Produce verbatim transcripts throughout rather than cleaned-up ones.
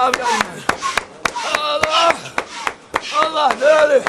Allah! Allah, ne öyle?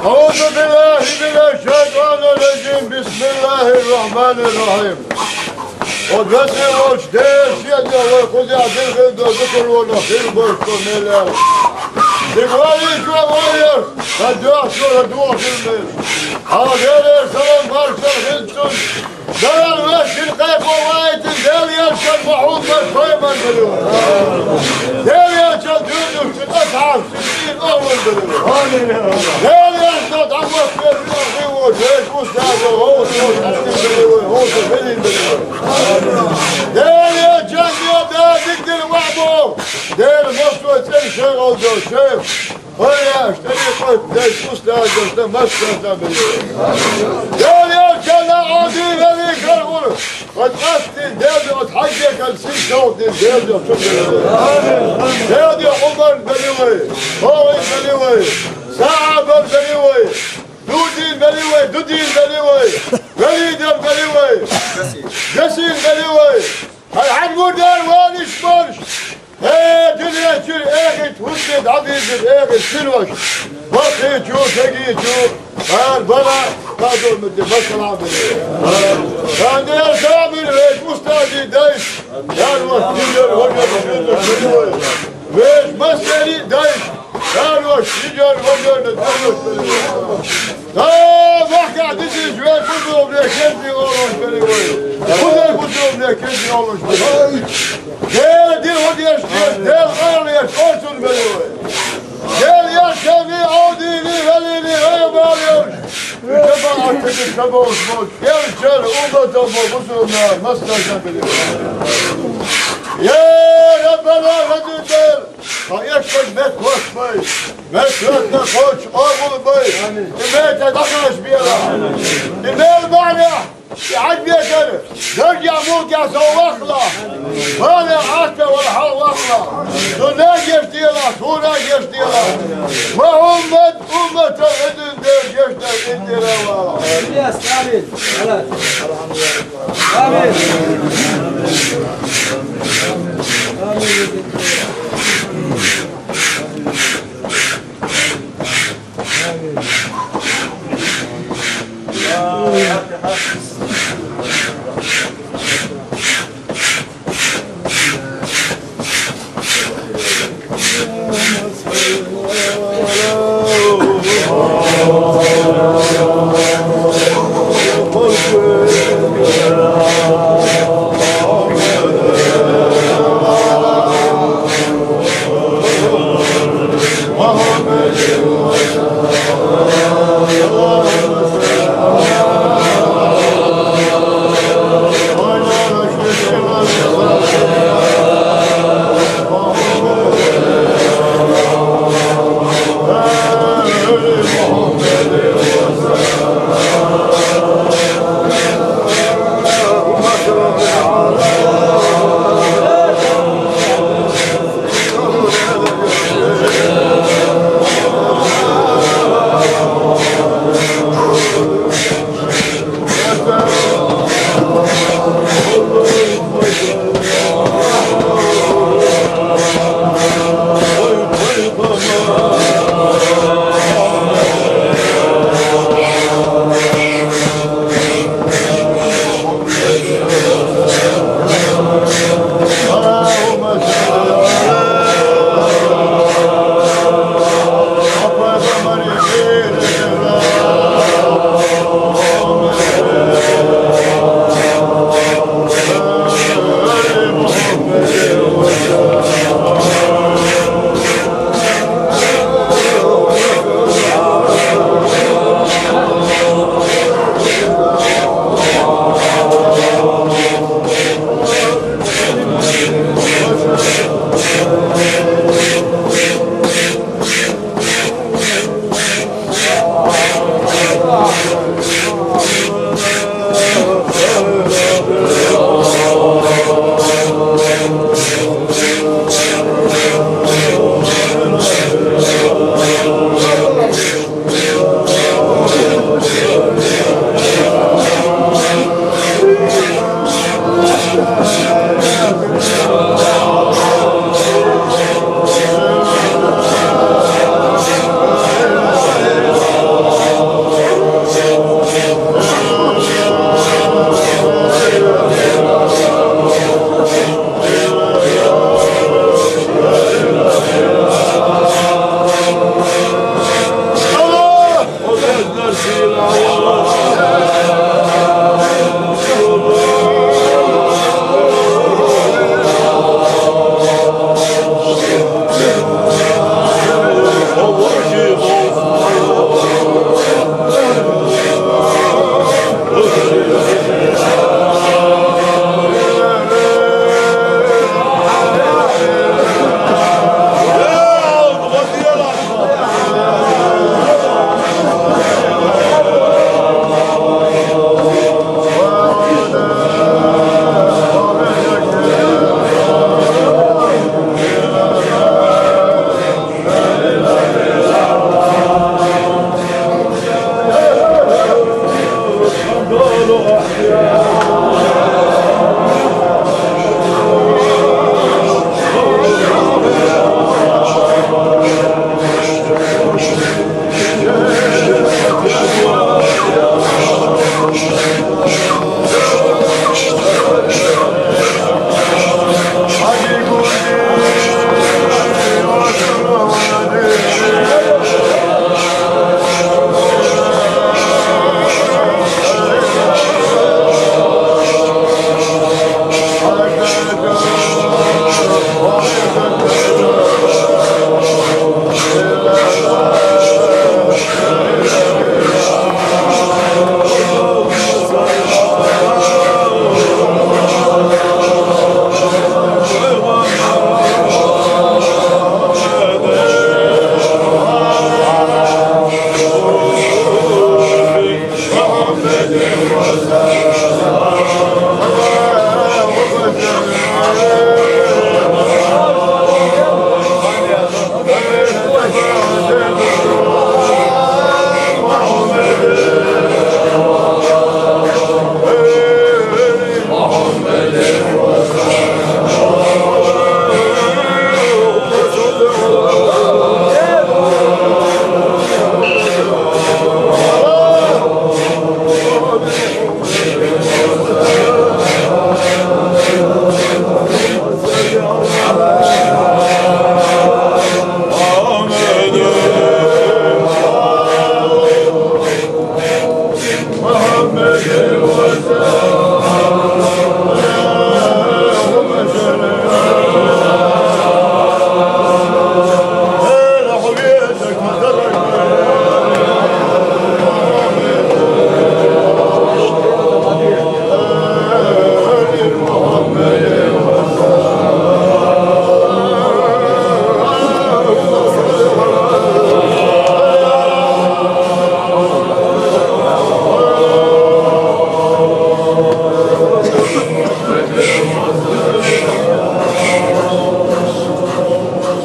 أعوذ بالله من الشيطان الرجيم. بسم الله الرحمن الرحيم. Къудратли волчу Дела шен дуьхьа вай кхузахь дина хир ду, дукха вон хир бу цо мел яьлла. Дика валийчо вайна, сан дуьхьа чуьра дуьхьа хир мел. Хьан Делера салам маршалла хилла цунна. Дала вешан кхайкхо ваийтина Делан элчан Мухьаммад пайхамар дара вай. Делан элчан дуьйцург шун асхьабаш, шун дийна охӀлан дара вай. Делан элчано дӀахӀоттаве везаш ву вайна устазо, гӀовсо, хьаьким дара вай, гӀовсо, велин дара вай. Делан элчан дуьхьа Дала дика дина ваьӀ бу. Делан массо а цӀена шайх олу долу шайх. Вай аша тӀарикъат дерг устазашна, массарна а бен. Делан элчанна Ӏадин велий карахура, ткъа къастийна Делан дуьхьа, хьаьждекан сийсалгӀа дина Делан дуьхьа чу бен. Делан дуьхьа Ӏумар бен вай, ХӀорин бен вай, СаӀабан бен вай, Дудин бен вай, Дудин бен вай, Велидан бен вай, Гасин бен вай. Хьан хьан ву дер ваниш барш? Э, дуьнен чуьра эхийтта хӀусаме дӀабийзира эхийтта синош. Баккхийчу, кегийчу, ара бара, кхадо ма де, масала а бара. Сан дера, сан бира вешан устазийн дайша, ярош, динера, вежарий, шуьйра, шуьйра вай. Вешан массерийн дайша, ярош, динера, вежарий, динера, шуьйра вай. Да, вахкахь дизийчу вешан бузулбане кензий олуш бери вай. Кхузара бузулбане кензий олуш бери вай. Делан дин хӀун деш деза, Делан къайла еш оцунна бери вай. Делан яхкаллий, Ӏовдийний, велийний гӀайгӀа бала йолуш, шапаӀат деш ца болуш болчу элчан умматан болу бусулба нах массарна бери вай. Я Раббана, везан Дела! Ткъа эшниг меттахӀотта бай, меттахӀотта кхоччуш къобал бай, и мета дӀакхачбелахь, и мел бахьанехь, и хьаьжбекара даржехь, мулкехь сов ваккхалахь, балех Ӏаста вара хьалаваккхалахь, цунна гечделахь, суна гечделахь, Мухьаммад умматан везан Дела гечдар къинтӀера валахь. Амин.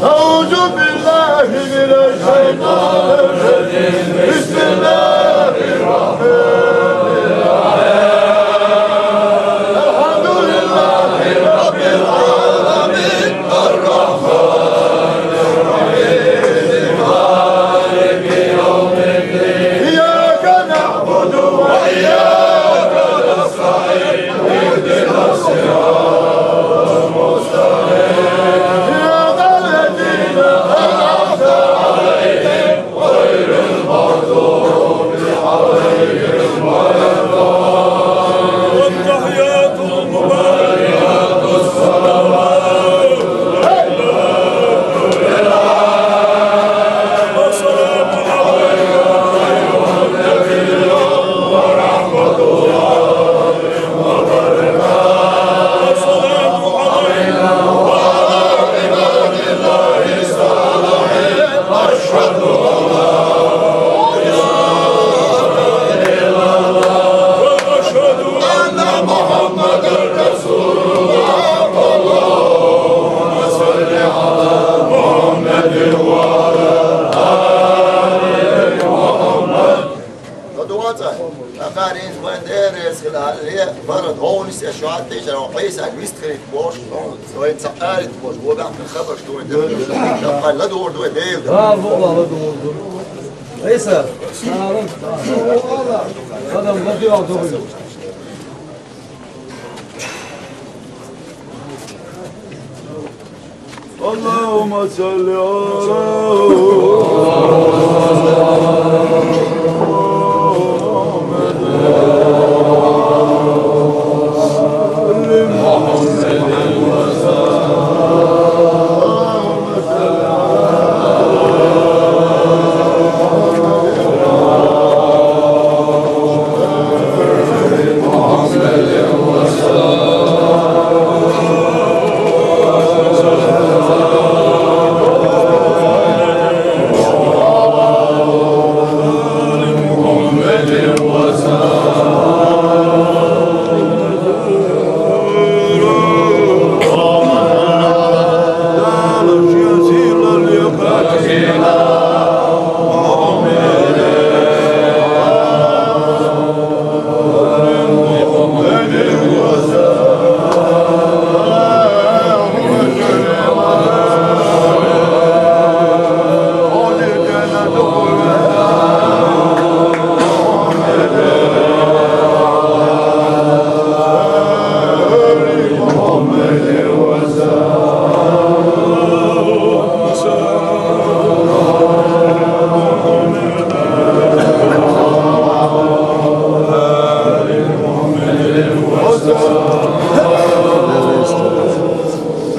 أعوذ بالله من الشيطان الرجيم. بسم الله الرحمن الرحيم. الحمد لله رب العالمين. الرحمن الرحيم. مالك يوم الدين. إياك نعبد وإياك نستعين. اهدنا الصراط المستقيم. صراط الذين أنعمت عليهم غير المغضوب عليهم ولا الضالين. والتحيات المباركات الصلوات لله. والسلام عليكم أيها النبي ورحمة الله. Ладувгӏа цӏа, акъарин вайн деррес хила, ле, бара догӏнис я шугӏат дежа, Ӏийса вист хилит бош, вай ца къарит бош, вай бахъин хабарш дуй дер. Шапхай ладугӏур дуй дел. Да, валла, ладугӏур дуй. Ӏийса, салам. Адам ладугӏур дуй. اللهم صل على محمد وسلم.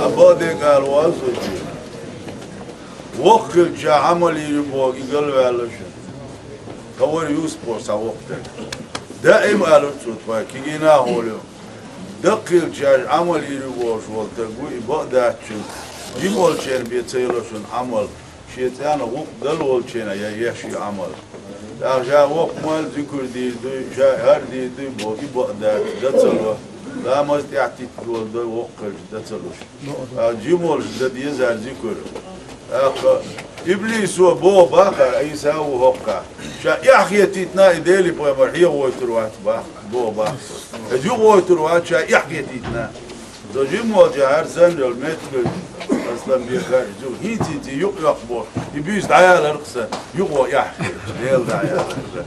Абадегал вазучи. Воккхилча Ӏамал йийр ю боху и галваьлла шуна. Хавар Юсупо сан воккха стаг. Даим алур цо тхой, кегийна а гӀоле. Даккхилча Ӏамал йийр ю бохуш волу стаг ву и бакъдаттачун. Жимолчеран бен ца йолу шуна Ӏамал. Шен цӀенна гӀуллакх дала волчеран я еш ю Ӏамал. ТӀаккха ша воккха мал зикр дийр дуй, ша хӀара дийр дуй боху и бакъдатта дан ца ло. Ламаз тӀехь титта долу дан воккхалча дан ца луш. ТӀаккха жимолча дан дезара зикр. ТӀаккха иблисо боху бахара, Ӏийса ву хӀокхахь. Ша эхь хетийтина и Делан пайхамар хьехавойтур вац бах-, боху бахара. Иза юхавойтур вац ша эхь хетийтина. Со жимолча хӀара санна йолу меттиг, аслам бен хаа, иза хӀинца-хӀинца юкъ йоккху боху. И буьйса дӀаяларх сан, юкъо эхь хеташ, Дела дӀаяларх сан.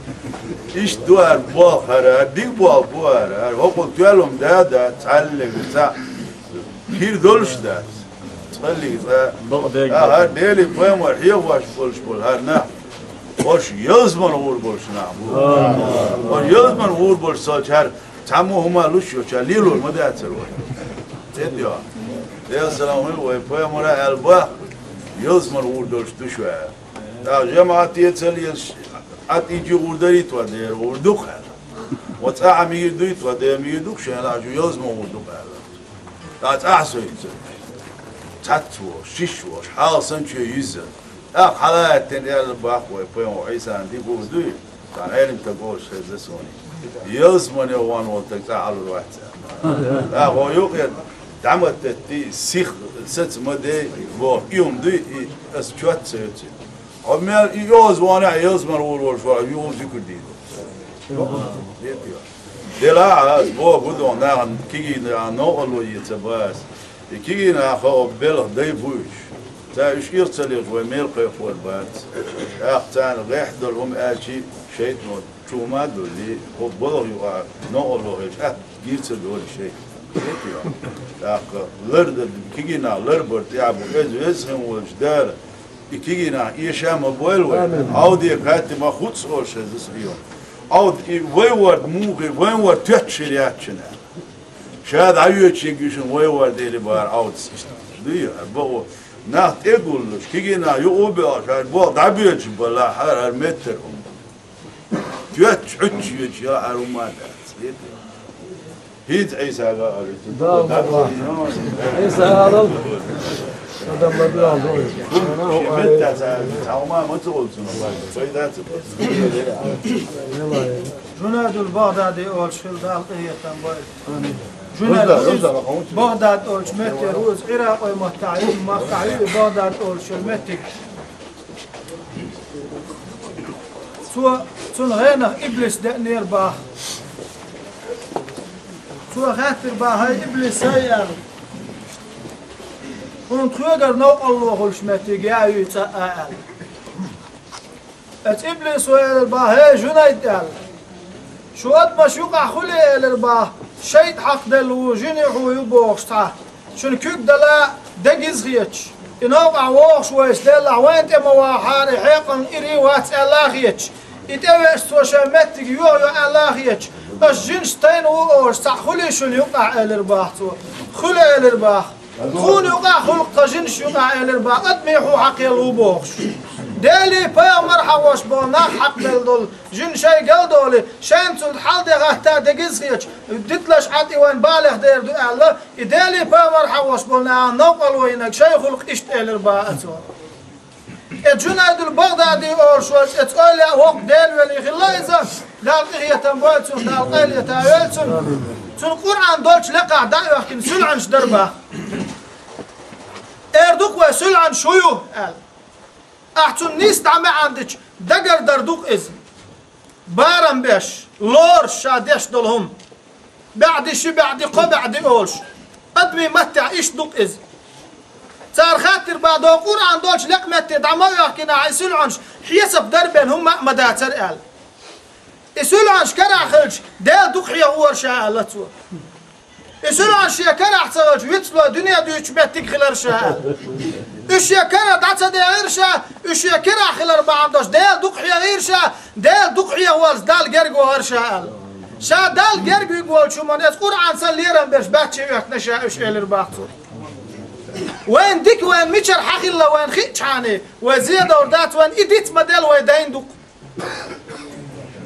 Иштта ду хӀара болх хӀара, дика болх бу хӀара, хӀара хӀокхул тоьлла хӀума да а дац, цхьаллиг цхьаъ. ХӀара долуш дац. Цхьаллиг цхьаъ. Бакъдерг а, хӀара Делан пайхамар хьехош болуш болу хӀара нах. Ош ялсамане гӀур болуш нах бу. Ош ялсамане гӀур болуш ца хилча, хӀара цхьаммо хӀума луш йолча лелор ма дацара вай. Цецйо. Делан салам хуьлда вай пайхамара аьлла бах, ялсамане гӀур долуш ду шу аьлла. ТӀаккха жамаӀате ца лелаш, Ӏад и жи гӀур дарий тхо дера, гӀур ду-кх аьлла. Ва цӀахь а мийр дуй тхо, дера мийр ду-кх шайна, шу ялсамане гӀур ду-кх аьлла. ТӀаккха цӀахь а сойца. Цхьацца волуш, шиш волуш, хьалха санна чу йизза. ТӀаккха хьала а аьттина аьлла бах вай, пайхамар Ӏийсан дика гӀур дуй? Цхьа Ӏелам стаг олуш хезна суна. Ялсамане гӀон волу стаг цӀахь алур вац аьлла. ТӀаккха хӀо юкъе дӀа ма теттий, сих саца ма дей, боху, и хӀума дуй, и ас чот ца йоций. Хьо мел и йоза вахана а ялсамане гӀур волуш вара, юха зикр дийр ду. Делахь а, ас боху гу доху нахана кегийна а новкъарло е ца бац. И кегий нах хӀокху белхан дай бу уьш. Цара уьш ирх ца лелча, вай мел кхайкхор бац. ТӀаккха царна гӀехь долу хӀума аьлчи, шайтӀано чу хӀума а доллий, хӀокху балха юкъахь новкъарло хилча, атта гир ца долу шайтӀа. ТӀаккха лардан, кегий нах ларбар тӀехь бу, иза веза хин волчу Дала. И кегий нах эша ма бойла вай. Амин. Ӏовде кхаьтта ма хуц олуш хеза ас хьоьга. Ӏовд, и вай ворда муха, вайн ворда тоьттуш хир яц шуна. Ша дӀайоьдуш ерг ю шуна вай ворда элира бахара Ӏовдас иштта. Дуй, хӀара бакъо. Нах тӀе а гуллуш, кегий нах юкъа а баьлла, хӀара боху дӀабоьдуш балахь, хӀара, хӀара меттара хӀума. Тоьттуш, Ӏуьттуш йоьдуш яла хӀара хӀума а дац. ХӀинца Ӏийсага а алуьйту. Да, да, да. Ӏийса алал. Адам ма дуьхьал ду. Шен меттаца цхьа хӀума ма ца олу цунах. Пайда ца бо. Жунайдул Багъдади олуш хилла, Дала къинхетам бойла. Жунайдул Багъдад олучу меттера ву иза, Ӏиракъойн маттахь ю, маттахь ю и Багъдад олуш йолу меттиг. Цо, цунна гӀенах иблис деанера баха. Цо хаьттира баха: «ХӀай иблис, хӀай, — аьлла, — хьуна тхоьгара новкъарло хуьлуш меттиг яа юй цӀа а?» — аьлла. Оцу иблисо элира баха: «ХӀей, Жунайд, — аьлла, — шу адамаш юкъахь хуьлий, — элира баха, — шайтӀа хьакхаделла ву, жин юхь ю бохуш цхьа. Шуна куьг дала дегиза хеташ, и новкъахь вогӀуш вайша деллахь, вайна тӀе ма вахахьара, и хьекъална ирий вац аьлла а хеташ, и тӀевеача цо шайн меттиг йохайо аьлла а хеташ, аша жинаш тайна ву олуш цхьаъ хуьлий шуна юкъахь?» — элира баха цо. «Хуьлу, — элира баха. — Тхуна юкъахь хуьлу-кх тхан жинаш юкъахь, — элира баха, — адамийн хьу хьакхелла ву бохуш. Делий пайхамар хьахош болу нах хьакхабелла долу жин шайгал а долий, шайна цунна хьал де гӀатта дегиза хеташ, диталаш Ӏад и вайн балех дер ду аьлла, и Делий пайхамар хьахош болу нахана новкъарло йинарг шай хуьлу-кх иштта», — элира баха цо. И Жунайдул Багъдади олуш волчу и цӀе лаьа воккха Делан вели хилла иза, Дала къинхетам бойла цунна, Дала къайле тӀе а йойла цунна. Цунна Къуръан долчу лекхахь дӀа а оьхкина, суьлхьанаш дара баха. Эр ду-кх вай, суьлхьанаш хӀун ю аьлла. Ахь цунна нийса дӀа маьӀан дича, дагардар ду-кх иза. Барам беш, лоруш ша деш долу хӀума. БаьӀди ши баьӀди, кхо баьӀди олуш, адамийн маттехь иштта ду-кх иза. Цара хаттар бан догӀу, Къуръан долчу лекха метте дӀа ма оьхкина ахь, и суьлхьанаш хьесап дарбен хӀумма а ма дацара аьлла. И суьлхьанаш карахь хилча, Дела дукха хьехавора ша аьлла цо. И суьлхьанаш шен карахь ца хилча, вицло дуьне дуьйцучу меттиг хилара ша аьлла. Уьш шен кара дӀа ца дехира ша, уьш шен карахь хилар бахьана долуш, Дела дукха хьехийра ша, Дела дукха хьехавалц Далла герга вахара ша аьлла. Ша Далла герга вига волчу хӀуманна эцу Къуръан санна лерам берш баьчча оьхкина ша уьш элира бах цо. Вайн дика вайн мичара хьан хилла вайн хиъчхьана, вай зен довр дац, вайн и диц ма-делла вай дайн дукха.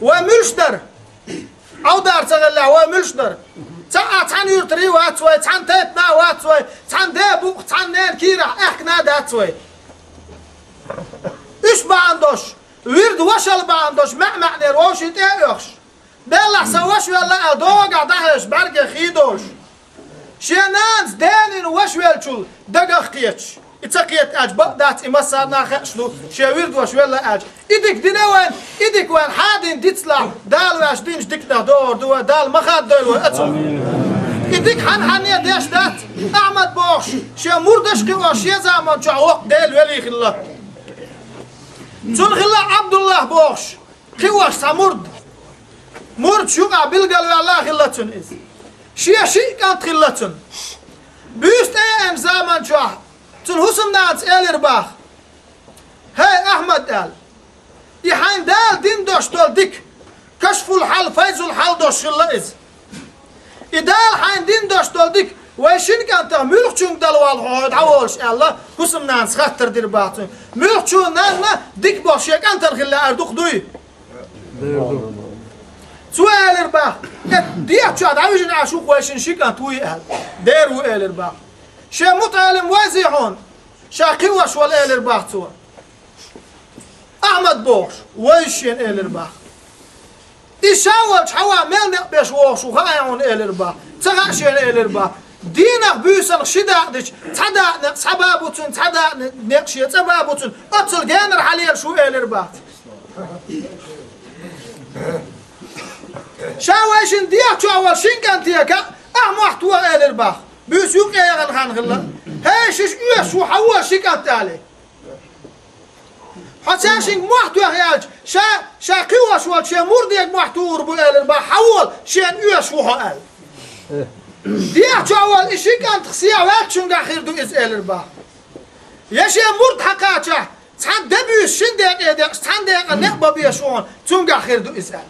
Вай муьлш дара? Ӏовдар ца хиллехь, вай муьлш дара? Цхьа а цхьана юьртарий вац вай, цхьана тайпана а вац вай, цхьана ден букъ, цхьана ненан кийрахь аьхкина а дац вай. Уьш бахьана долуш, вирд вашалла бахьана долуш, маьӀ-маьӀнера вовшийн тӀе а оьхуш, Беллахь сан ваша велла аьлла, догахь дӀахьоьжуш, бӀаьрге хий долуш. Шен нанас денна ваша веллачул дагах кхеташ. И ца кхета аьлча, бакъ дац, и массарна а хууш ду, шен вирд ваша велла аьлча. И дика дина вайн, и дика вайн хьан дина дицлахь, Дала ваьш динчу диканах догӀур ду вай, Дала ма хаддойла вай оцу. И дика хьан-хьанне деш дац, Ахьмад бохуш, шен мурдаш кхиош шен заман чохь воккха Дела велий хилла. Цунна хилла Ӏабдуллахь бохуш, кхиош цхьа мурд. Мурдаш юкъахь билгалваьлла а хилла цунна иза. Шен шиъ кӀант хилла цунна. Буьйса тӀееана заман чохь цунна хӀусамнанас элира бах: «ХӀей, Ахьмад, — аьлла, — и хьайна Дала дина дош долу дика, кашфул хьал, файзул хьал дош хилла иза. И Дала хьайна дина дош долу дика вай шина кӀантах муьлхачуьнга дала воллу хьо дӀаволуш?» — аьлла, хӀусамнанас хаттар дира бах цуьнга. Муьлхачу нанна дика болуш шен кӀантана хилла аьлла дукха дуй? Цо элира бах: «Э, дехьа чохь дӀавижина Ӏаш ву-кх вай шина ши кӀант вуй», — аьлла. «Дера ву», — элира бах. «Шен мутаӀелим вайзий хьуна?» «Ша кхиош волу», — элира бах цо. «Ахьмад бохуш, вайза шена», — элира бах. «Иза ша волчу хьаван мел некъ беш вогӀуш ву хаьий хьуна?» — элира бах. «Ца хаьа шена», — элира бах. Дийнах буьйсанах ши дакъа дича, цхьа дакъа некъ схьа бан бу цуьнан, цхьа дакъа некъ шен цӀа бан бу цуьнан, оццул генара хьалелаш ву, элира бах. «Ша вай шина дехьа чохь волу шин кӀанте кхаъ, ахь мохь туху», — элира бах. Буьйса юккъе яхана хан хилла. «ХӀей, шиша оьшуш ву, хьан ву ши кӀант?» — аьлла. «Хьо цаьршинга мохь тоьхна аьлча, ша, ша кхиош волчу шен мурдега мохь тухур бу», — элира бах, «хьан волу, шена оьшуш ву хьо», — аьлла. «Дехьа чохь волу и ши кӀантах сехьа ваьллачуьнгахь хир ду иза», — элира бах. «Я шен мурд хьакхачахь, цхьана де буьйса шина декъе декъаш, цхьана декъана некъ бан безаш ву хьуна, цуьнгахь хир ду иза», — аьлла.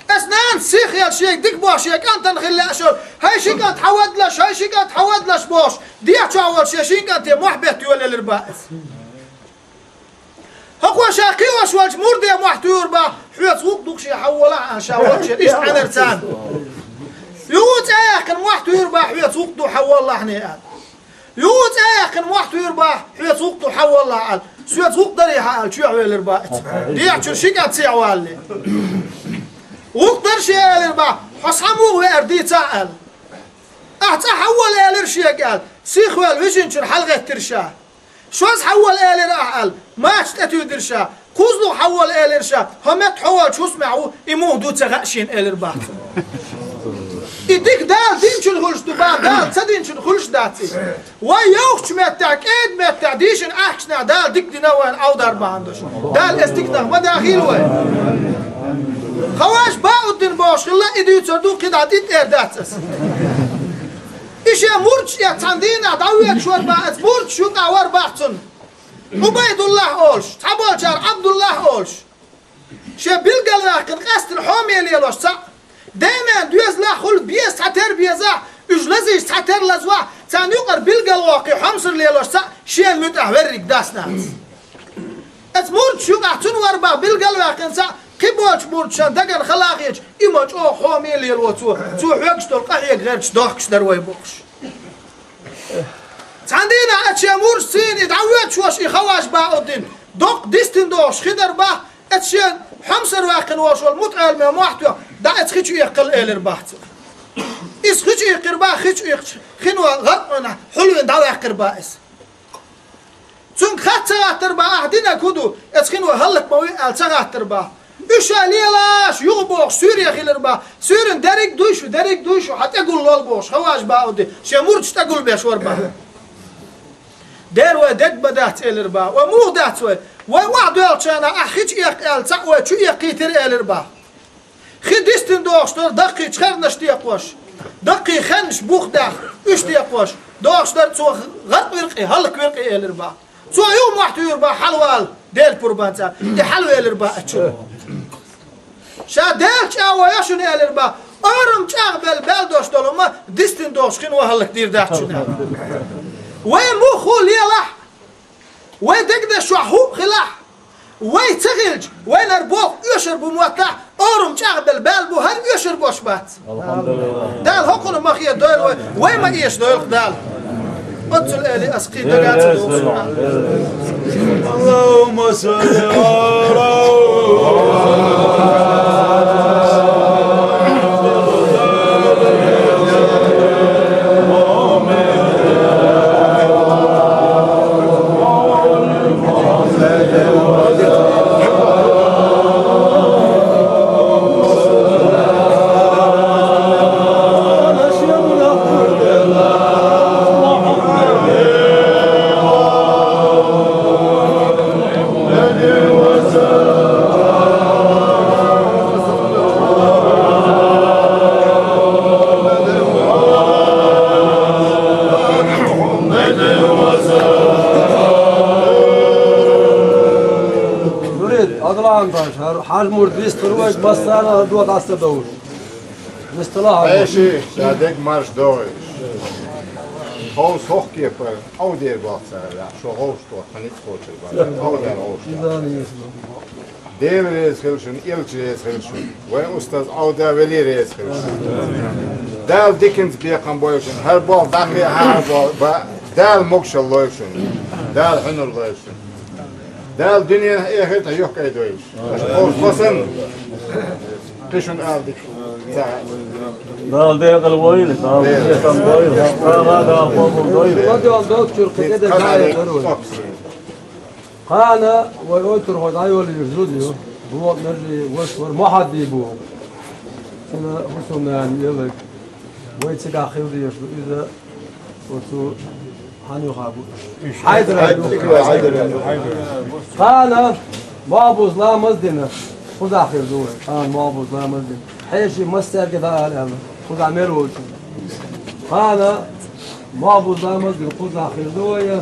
Эс нанас сихъел шега дика бохуш шен кӀантана хила лаьа шуна: «ХӀай ши кӀант, хьан вадалаш, хӀай ши кӀант, хьан вадалаш», — бохуш, дехьа чохь волчу шен шин кӀанте мохь бетта йолаелира бах иза. ХӀокхо ша кхиош волчу мурде мохь туьйхира бах: «Хьоьца гӀуллакх ду-кх шен, хьан волахь», — аьлла, ша волчу шен иштта Ӏаьнара царна. Юха цӀе яьккхина мохь туьйхира бах: «Хьоьца гӀуллакх ду, хьан волахь», — аьлла. Юха цӀе яьккхина мохь туьйхира бах: «Хьоьца гӀуллакх ду, хьан волахь», — аьлла. «Соьца гӀуллакх дарий хьан», — аьлла, чоьхьа велира бах иза. Дехьа чуьра ши кӀант сехьа валале. «ГӀуллакх дара шен», — элира бах, — «хьо схьа муха веара дийцахь», — аьлла. «Ахь цӀа хьан волу?» — элира шега аьлла. Сихвелла вижинчуьра хьалагӀеттира ша. «Шозза хьан волу?» — элира ахь аьлла. Мача тӀетуьйдира ша. «КхозлагӀа хьан волу?» — элира ша. «ХӀо метта хьо волчу хӀусамехь ву, и муха ду ца хаьа шена», — элира бах цо. И дика Дала динчун хуьлуш ду бах, Дала ца динчун хуьлуш дац и. Вай йовхачу меттехь, кӀеда меттехь дийшина ахчанехь Дала дика дина вайна Ӏовдар бахьана долуш. Дала эс диканах ма дахийла вай. Хаваж Бауддин бохуш хилла, и дуьйцур ду, кхидӀа тӀе тӀера дац ас. И шен мурдаш эцна цхьана дийнахь дӀавоьдуш вара бах, эцу мурдаш юкъахь вара бах цунна Ӏубайдуллахь олуш, цхьаболчара Ӏабдуллахь олуш. Шен билгалваьккхина къаьстина хьоме лелош цхьаъ, дайман доьзалехь хуьлу беза цхьатера безахь, уьш лазийча цхьатера лазвахь, царна юкъара билгалвоккхий хьомсара лелош цхьаъ, шена муьтӀахь верриг дас-нанас. Эцу мурдаш юкъахь цунна вара бах билгалваьккхина цхьаъ, кхиболчу мурдашна дагана хала а хеташ, и ма чӀогӀа хьоме лело цо, цо хьоьгуш долу къахьега гӀерташ дохкуш дара вай бохуш. Цхьана дийнахь эцу шен мурдашций и дӀавоьдуш волуш и Хаваж Бауддин доккха дистина дохуш хи дара бах, эцу шен хьомсара ваьккхина волуш волу мутаӀелламе мохь тоьхна, дӀа эцу хи чу эккхал элира бах цо. Иза хи чу иккхира бах, хи чу иккхича, хино гӀаркъонехь хьулвина дӀаваьккхира бах иза. Цуьнга хатта ца Гьаттар ба, ахь динаг хӀу ду, эцхин ва хӀаллак ма вий аьлла ца гӀаттар ба. Уьш а лелаш, юха бохуш, суьйре хилар ба. Суьйран дерриг дуй шу, дерриг дуй шу, хьан тӀегуллол бохуш, хаваш ба уди, шен мурдаш тӀегулбеш вар ба. Дера вай дегба дац элар ба. Вай муха дац вай? Вай охьадоьлхучарна ахь хи чу эккха аьлла, цхьаъ вай чу эккхийтира элар ба. Хи дистина дохуш дара даккхий чхарнаш декхош, даккхий хеннаш бух даха, уьш декхош, дохуш дара цо гӀаркъ виркъи, хӀаллак виркъи элар ба. Цо юха мохь туьйра ба хьалавала, Делан пурбанца, и хьалавелар ба а чу. Ша Дела чӀагӀо йо шуна элар ба, орам чӀагӀбелла баьлла дош долу ма дистина дохуш хин ва хӀаллак дийр дац шуна. Вай муха хӀу лелахь, вай дегнаш чохь хӀу а хилахь, вай ца хилча, вайнара болх оьшур бу моттахь, орам чӀагӀбелла баьлла бу, хӀара оьшур бош бац. Дала хӀокхунах ма хедойла вай, вай ма эшадойла Дала. Оццул эли ас кхин дага ца дохуш. اللهم صل على Нурид, адалан баш, хьаж мурд вистхур вайга массарна а дот Ӏаса довш. Вистала хьаж мурд. Айши, ша дег марш догӀуш. Ховс хохкепара, Ӏовдер бохцара, шо гӀовш тоху, хьан ницкъ кхочур бара. Ӏовдер гӀовш. Иза а еза. Дела реза хила шуна, Элча реза хила шуна. Вайн устаз Ӏовда вели реза хила шуна. Дала диканца бекхам бойла шуна. ХӀара болх дӀакхехьа, хӀара болх ба, Дала могушалла лойла шуна. Дала хьуьнар лойла шуна. Дала дуьненахь, эхартахь юхкӀайдойла. Аша кховс хӀо санна, кхин шуна ала дика ца хаьа. Дала декъала войла, Дала декъала войла. Дала, Дала къобал дойла. Кхана вай ойтурхой дӀайолийра зуда ю, боху мержий ваша вара Мухьадди боху. Цуьнан хӀусамнана елаг. Вай цигахь хила дезаш ду иза, оцу хьан юха бу? Хьайдара ю. Кхана малхбуза ламаз дина, кхузахь хир ду вай. Кхана малхбуза ламаз дина. Хьеший массаьрга дӀаала аьлла, кхузахь мел волчу. Кхана малхбуза ламаз дина, кхузахь хир ду вай,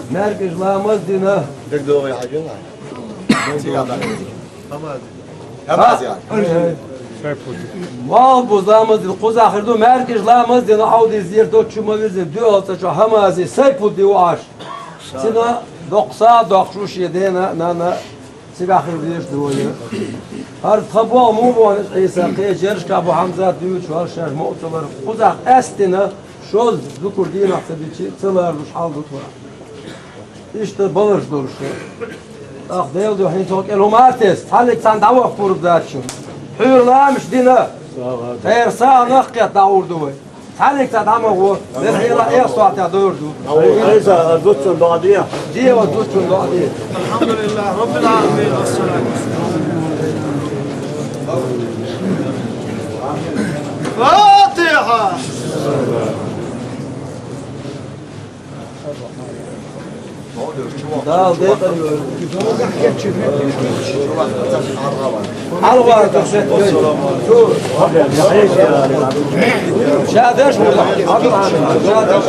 маьркӀажа ламаз дина. ДегадогӀий хьажа. Малхбуза ламаз дина, кхузахь хир ду, маьркӀажа ламаз дина, Ӏовдиз зер доцчу ма вирзина, дуьхьал цӀа чохь Хьамази Сайпудди ву Ӏаш. Цина доккха сагӀа доккхуш ву шен дена, нана. Цигахь хила дезаш ду вай. ХӀара тхан боху муха боху иза Ӏийса, кхечу ерригаш бу Хьамзат дуьйцуш вара шаьш мукъа ца лар. Кхузахь къаьстина, шозза дукур дийнахь ца дичи, ца ларлуш хьал ду тхо. Иштта баларш долуш ду. ТӀаккха Делан дуьхьа хӀинца хӀокху кӀел хӀума а тесна, цхьаьнниг цхьаьна дӀавахка пурба дац шуна. Хьуьйра ламаш дина, тхера сагӀа нах кхетта дӀагӀур ду вай. Цхьаьнниг цхьа дӀа ма гӀо, мел хьелахь эх сохьтехь дойр ду. Айса, зудчун доӀа де. Де, ва зудчун доӀа де. الحمد لله رب العالمين والصلاة والسلام. فاتحة. Дала декъала йойла. Хьалавара тахсет вай. Ша деш ву? Ша деш.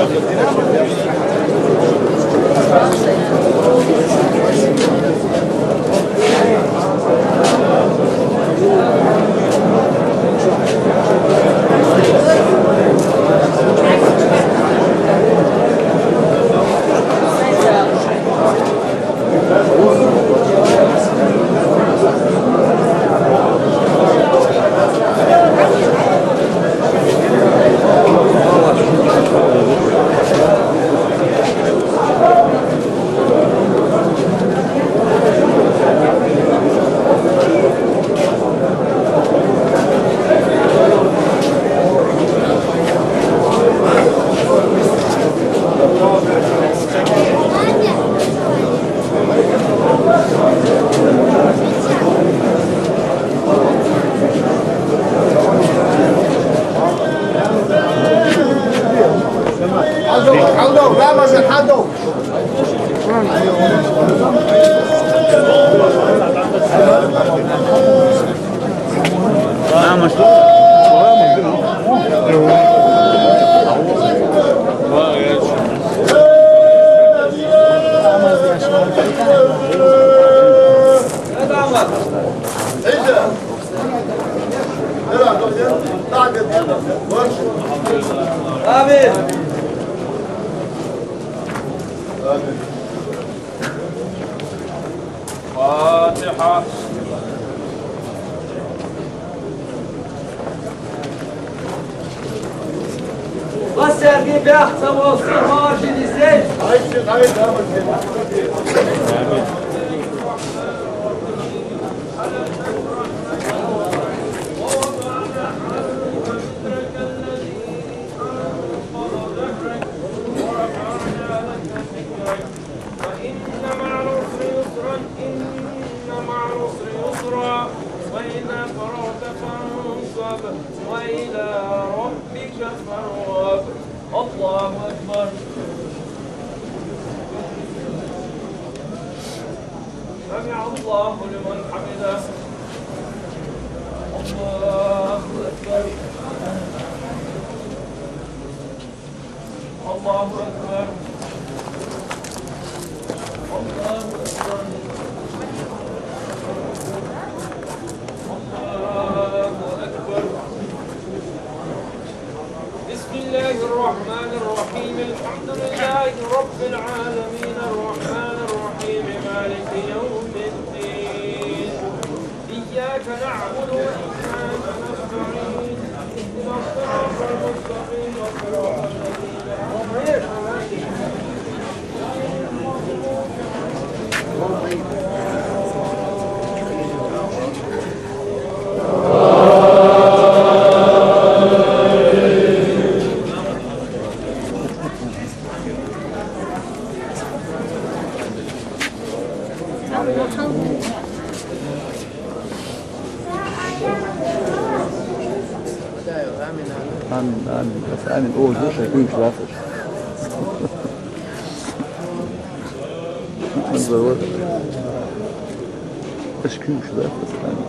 آمين. آمين. Фатиха. Вас сергий бяхца вас, маржи дисей. فإن مع العسر يسرا، إن مع العسر يسرا، فإذا فرغت فانصب، وإلى ربك فارغب. الله أكبر. سمع الله لمن حمده. الله أكبر. الله أكبر. الله أكبر. الله أكبر. بسم الله الرحمن الرحيم. الحمد لله رب العالمين. الرحمن الرحيم. مالك يوم الدين. إياك نعبد وإياك نستعين. اهدنا الصراط المستقيم. صراط الذين أنعمت عليهم. آمين، آمين. بس آمين. أوه، شو شيء كويس، لا. بس هو. بس كويس، لا. بس آمين.